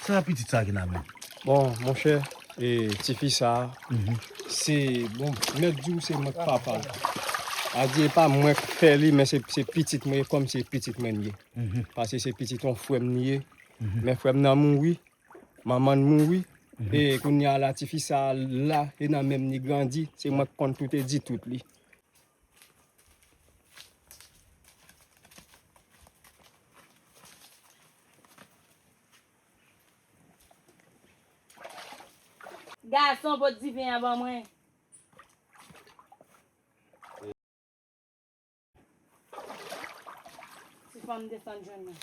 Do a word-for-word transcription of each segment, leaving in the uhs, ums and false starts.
Sa pitit sa gen nan men? Bon, monchè, e, tifi sa, se, bon, mèt di w se mwen k papa l. A di e pa mwen k fè li, men se, se pitit mwen, e kòm se pitit mwen li ye. Paske se pitit yon frè m li ye. Men frè m nan mouri, manman l mouri. E kounye a la, tifi sa la, e nan men m li grandi, se mwen k konn tout e di tout li. Gason, pot diven an ban mwen. Ti fanm desann jwenn mwen.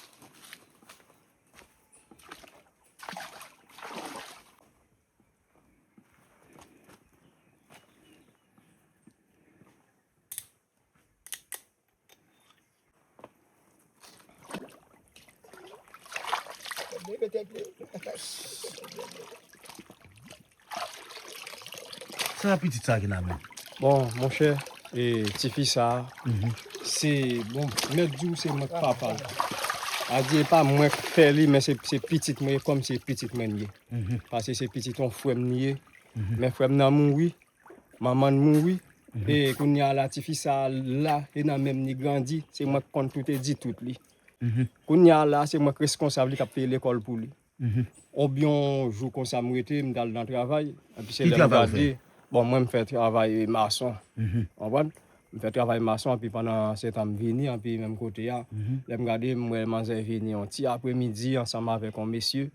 Sa pitit sa gen nan men? Bon, monchè, e, tifi sa, se, bon, mèt di w se mwen k papa l. A di e pa mwen k fè li, men se, se pitit mwen, e kòm se pitit mwen li ye. Paske se pitit yon frè m li ye. Men frè m nan mouri, manman l mouri. E kounye a la, tifi sa la, e nan men m li grandi, se mwen k konn tout e di tout li. Kounye a la, se mwen k reskonsab li k ap peye lekòl pou li. Ebyen, yon jou konsa m rete, m t al nan travay, epi se lè m gade, bon, mwen m fè travay mason. Konprann? M fè travay mason, epi pandan se tan m vini, epi menm kote a, lè m gade, m wè manzè vini yon ti apremidi ansanm avèk yon mesye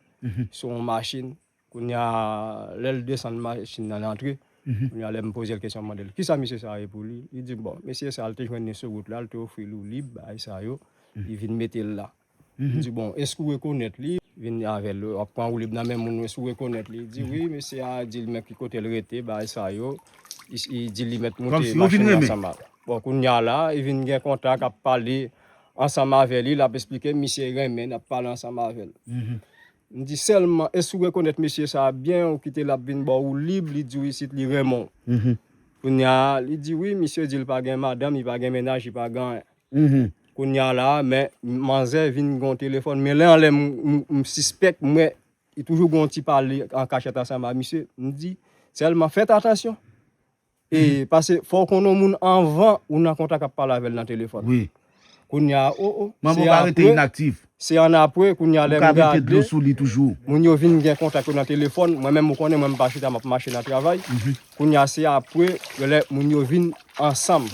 sou yon machin. Kounye a, lè l desann machin nan, l antre. Kounye a, lè m poze l kesyon, m mande l, "Kisa mesye sa a ye pou li?" Li di m, "Bon, mesye sa a, l te jwenn li sou wout la, l te ofri l ou lib, bagay sa yo, li vin mete l la." M di, "Bon, èske w rekonèt li?" Vin avè l, w ap pran woulib nan men moun, "Èske w rekonèt li?" Li di, "Wi, mesye a di l men ki kote l rete, bagay sa yo." Li, li di li mèt moute machin nan ansanm avè l. Bon, kounye a la, li vin gen kontak, ap pale ansanm avè li, l ap esplike, misye renmen, n ap pale ansanm avè l. M di sèlman, èske w rekonèt mesye sa a byen, ou kite l ap vin ba w woulib, li di w isit li renmen w. Kounye a, li di wi, misye di l pa gen madanm, li pa gen mennaj, li pa gen anyen. Kounye a la, men manzè vin gen yon telefòn, men lè anlè m, m, m sispèk, m wè, li toujou gen yon ti pale an kachèt ansanm ak misye. M di, sèlman fèt atansyon. E, paske fò w konn yon moun anvan ou nan kontak ap pale avè l nan telefòn. Wi. Kounye a, o, o, manman pa rete inaktif. Se ann apre, kounye a, lè m gade, moun yo vin gen kontak yo nan telefòn. Mwen menm, ou konnen, mwen m pa chita, m ap mache nan travay. Kounye a, se apre, lè moun yo vin ansanm.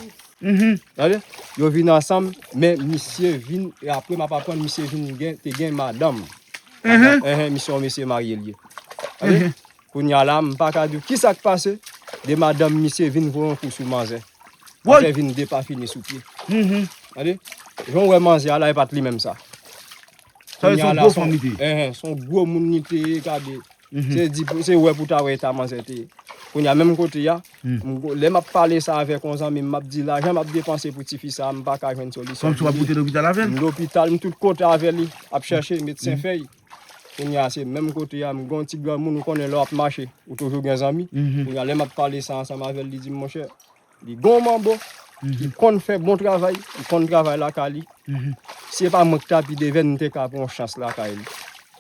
Tande? Yo vin ansanm, men misye vin, e apre m ap aprann misye vin gen, te gen madanm. Enhen, misye yon mesye marye l ye. Tande? Kounye a la, m pa ka di w kisa k pase. De madanm misye vin voye yon kou sou manzè. Manzè vin depafini sou pye. Tande? Jan w wè manzè a la, e pa t li menm sa. Sa vle di se yon gwo fanm li te ye. Enhen, se yon gwo moun li te ye, gade. Se di, se wè pou ta wè eta manzè te ye. Kounye a, menm kote a, m go-, lè m ap pale sa avèk yon zanmi m, m ap di, lajan m ap depanse pou tifi sa a, m pa ka jwenn solisyon. Kòmsi w ap moute lopital avè l? M lopital, m tout kote avè li, ap chèche medsen fèy. Kounye a, se menm kote a, m gen yon ti granmoun, ou konnen lè w ap mache, ou toujou gen zanmi. Kounye a, lè m ap pale sa ansanm avè l, li di m, monchè, li gon manbo, li konn fè bon travay, li konn travay lakay li. Si se pa mwen ki ta pi devèn, m te ka pran yon chans lakay li.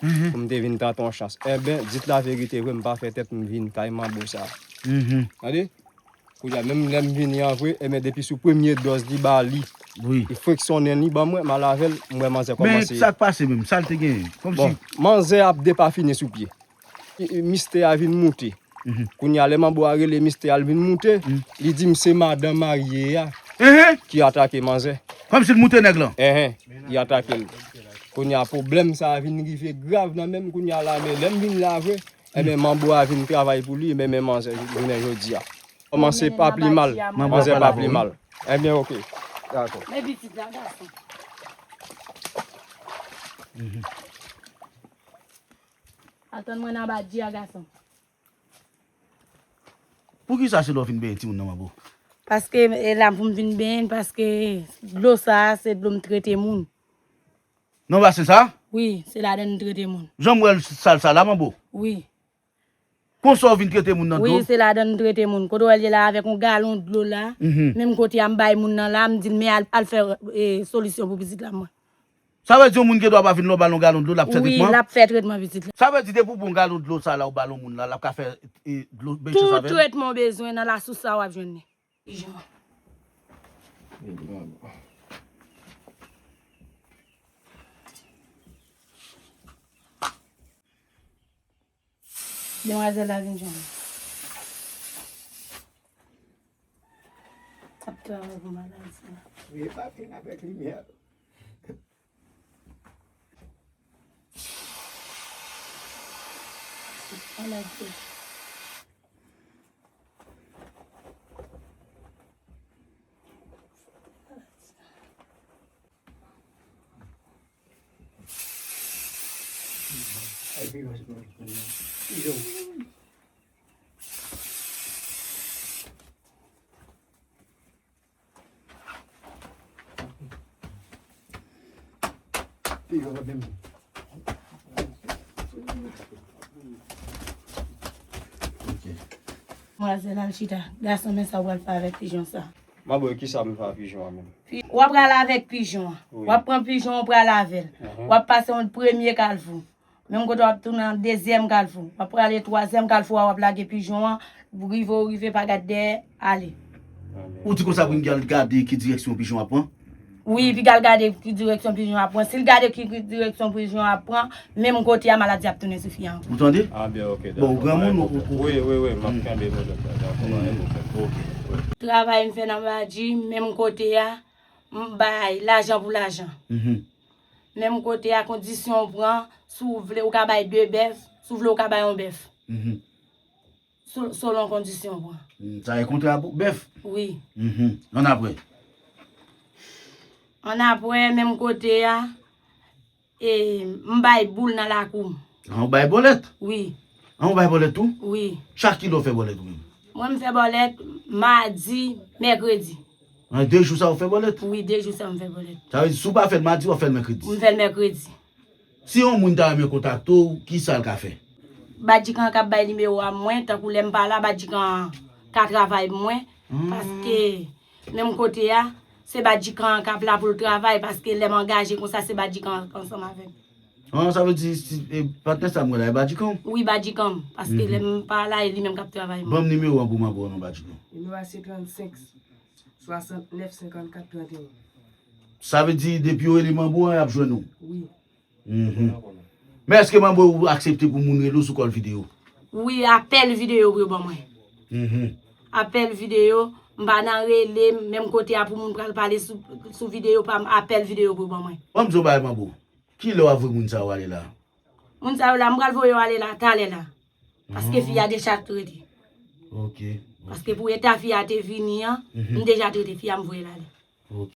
Pou m te vin tante yon chans. Enben, di t laverite vre, m pa fè tèt m vin kay manbo sa. Tande? Kounye a, menm lè m vini an vre, enben, depi sou premye dòz li ba li, li freksonnen li ban mwen, m al avè l, m wè manzè kòmanse. Men sa k pase menm, sa l te genyen? Kòmsi. Bon, manzè ap depafini sou pye. I, i, mistè a vin moute. Kounye a, lè manbo a rele mistè a, l vin moute, li di m se madan marye a ki atake manzè. Kòmsi l moute nèg lan? Enhen, li atake l. Kounye a, pwoblèm sa a vin rive grav nan men m kounye a la, men lè m vin la vre, enben, manbo a vin travay pou li, men, men manzè jounen jodi a. Kòmanse pa pli mal, manzè pa pli mal. Enben, oke. Dakò. Men pitit la, gason. Atann mwen nan badji a, gason. Poukisa se lè w vin benyen timoun nan, manbo? Paske, e, la pou m vin benyen, paske dlo sa a, se dlo m trete moun. Nan basen sa? Wi, se ladan m trete moun. Jan m wè l sal sa la, manbo? Wi. Konsa w vin trete moun nan dlo? Wi, se ladan m trete moun. Kote w wè l ye la avèk yon galon dlo la, menm kote a m bay moun nan la, m di l, men al, al fè, e, solisyon pou pitit la, mwen. Sa vle di yon moun gen dwa pa vin la w ba l yon galon dlo, l ap fè tretman? Wi, l ap fè tretman pitit la. Sa vle di depi w pran galon dlo sa la ou ba l yon moun la, l ap ka fè e, dlo, menm chans avè l? Tout tretman w bezwen nan lasous sa w ap jwenn li. Pijon. Demwazèl la vin jwenn mwen. Ap travay pou maladi a. Wi, pa vin avèk limyè. Maladi. Demwazèl al chita. Gason, men sa w pral fè avèk pijon sa. Manbo, kisa m fè a pijon an menm? Pi-, w ap pral avèk pijon an. Wi. W ap pran pijon an, w pral avè l. Mhm. W ap pase yon premye kalfou. Menm kote w ap tounen an dezyèm kalfou. W ap prale twazyèm kalfou a, w ap lage pijon an. Rive w rive, pa gad dèyè, ale. Ou di konsa pou n al gade ki direksyon pijon ap pran? Wi, pou al gade ki direksyon pijon ap pran. Si l gade ki, ki direksyon pijon ap pran, menm kote a maladi ap tounen sou fi a ankò. Ou tande? Ah, byen, ok, dakò. Bon, ou granmoun, ou, ou, wi, wi, wi, m ap kenbe, mwen, doktè, dakò, pa gen pwoblèm. Ok. Travay m fè nan Badji, menm kote a, m bay lajan pou lajan. Mhm. Menm kote a, kondisyon w pran, si w vle, ou ka bay de bèf, si w vle, ou ka bay yon bèf. Mhm. Sel-, selon kondisyon w pran. Hmm, sa e kontra pou bèf? Wi. Mhm. Annapre? Annapre, menm kote a, e, m bay boul nan lakou m. An, ou bay bòlèt? Wi. An, ou bay bòlèt tou? Wi. Chak kilè w fè bòlèt ou menm? Mwen, m fè bòlèt madi, mèkredi. An, de jou sa ou fè bòlèt? Wi, de jou sa m fè bòlèt. Sa vle di, si w pa fè l madi, w ap fè l mèkredi? M fè l mèkredi. Si yon moun ta renmen kontakte w, kisa l ka fè? Badjikan an k ap bay nimewo a mwen, tankou lè m pa la, Badjikan an ka travay pou mwen, hmm, paske menm kote a, se Badjikan an k ap la pou l travay, paske lè m angaje konsa, se Badjikan an k ansanm avè m. Ah, sa vle di, si, e, patnè sa m wè la, e Badjikan w? Wi, Badjikan m, paske, mhm, lè m pa la, e li menm k ap travay mwen. Ban m nimewo an pou manbo an non, Badjikan. Nimewo a se trannsenk, swasantnèf, senkannkat, tranteyen. Sa vle di, depi yo rele manbo an, y ap jwenn ou? Wi. Mhm. Men èske manbo ou aksepte pou moun rele w sou kòl videyo? Wi, apèl videyo pou yo ban mwen. Mhm. Apèl videyo, m pa nan rele, menm kote a pou moun pral pale sou, sou videyo pa m, apèl videyo pou yo ban mwen. Ban m di w yon bagay, manbo. Kilè w ap voye moun sa yo ale la? Moun sa yo la, m pral voye yo ale la, talè la. Paske fi a deja trete. Ok. Paske pou eta fi a te vini an, mhm, m deja trete fi a, m voye l ale.